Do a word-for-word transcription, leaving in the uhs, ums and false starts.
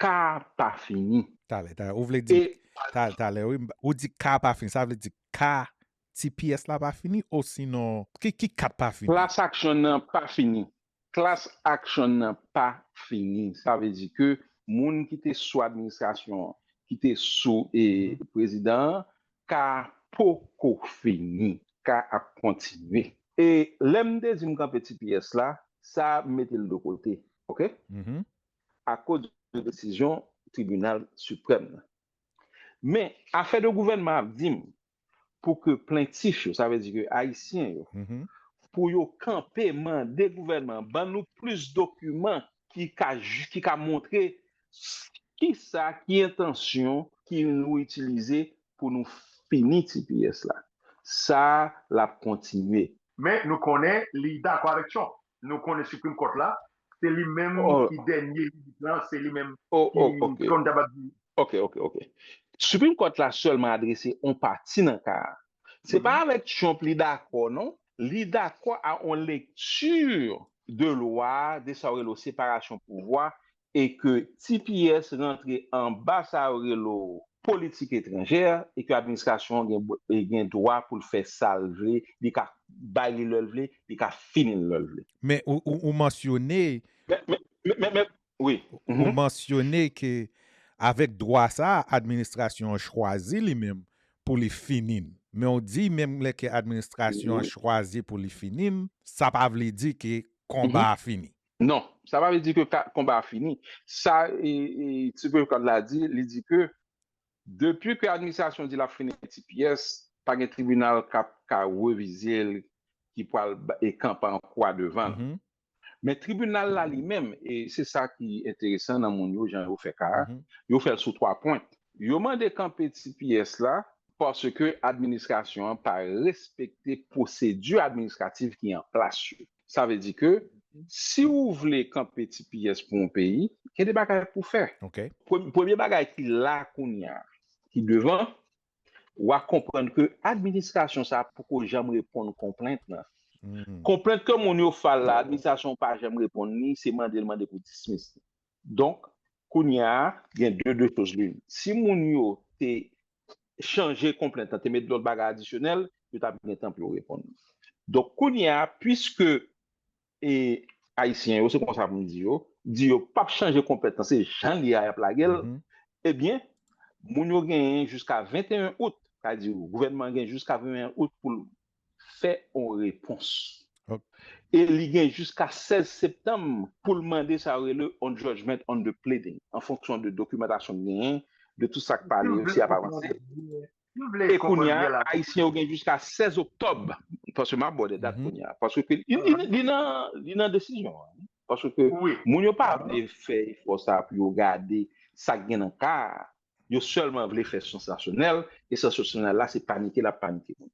ka pa fini. Talè, talè. Ou vle di, e talè, talè, wi. Ou di ka pa fini, sa vle di ka T P S la pa fini, osinon, ki, ki kat pa fini? Class action nan pa fini. Class action nan pa fini. Sa vle di ke moun ki te sou administrasyon an, ki te sou e prezidan an, ka poko fini, ka ap kontinye. E lè m te di m kanpe T P S la, sa m mete l de kote, oke? Akoz de desizyon Tribinal Siprèm nan. Men, afè de gouvènman ap di m pou ke plentif yo, sa vle di ke Ayisyen yo, pou yo kanpe mande gouvènman ban nou plis dokiman ki ka, ki ka montre kisa, ki entansyon ki nou itilize pou nou fini T P S la. Sa l ap kontinye. Men nou konnen li dakò avèk Trump. Nou konnen Supreme Court la, se li menm ki dènye limit lan, se li menm ki Trump ta bat di. Ok, ok, ok. Supreme Court la sèlman adrese on pati nan ka a. Se pa avèk Trump li dakò, non. Li dakò a on lekti de lwa, de sa yo rele separasyon pouvwa, e ke T P S rantre anba sa yo rele politik etranjè, e ke administrasyon an gen, gen dwa pou l fè sa l vle, li ka bay li lè l vle, li ka fini l lè l vle. Men ou, ou, ou mansyone, men, men, men, men, men, wi. Ou mansyone ke avèk dwa sa a, administrasyon an chwazi li menm pou li fini l. Men ou di menm lè ke administrasyon an chwazi pou li fini l, sa pa vle di ke konba a fini. Non, sa pa vle di ke ka, konba a fini. Sa e, e, Supreme Court la di, li di ke depi ke administrasyon di l ap fini T P S, pa gen tribinal k ap ka revize l, ki pral ba- e kanpe an kwa devan l. Men tribinal la li menm, e se sa ki enteresan nan moun yo, jan yo fè ka a, yo fè l sou twa pwen. Yo mande kanpe T P S la paske administrasyon an pa respekte pwosedi administratif ki an plas yo. Sa vle di ke si w vle kanpe T P S pou yon peyi, gen de bagay pou w fè. Premye bagay ki la kounye a, ki devan, w a konprann ke administrasyon sa a poko janm reponn konplent lan. Konplent ke moun yo fè l la, administrasyon pa janm reponn li, se mande l mande pou dismiss li. Donk, kounye a, gen de, de choz l'une. Si moun yo te chanje konplent lan, te met lòt bagay adisyonèl, yo t ap gentan pou yo reponn. Donk, kounye a, piske e Ayisyen yo, se konsa pou m di yo, di yo p ap chanje konplèt lan, se jan l ye a y ap lage l, ebyen, moun yo genyen jiska venteyen out, sa vle di gouvènman an gen jiska venteyen out pou l fè yon repons. E li gen jiska sèz septanm pou l mande sa yo rele on judgment on the pleading, an fonksyon de dokimantasyon l genyen, de tout sa k pale, si y ap avanse. E kounye a, Ayisyen yo gen jiska sèz oktòb, paske m abòde dat kounye a, paske li, li, li nan, li nan desizyon an. Paske moun yo pa vle fè efò sa pou yo gade sa k gen nan ka a. Yo sèlman vle fè sansasyonèl, e sansasyonèl la, se panike l ap panike moun.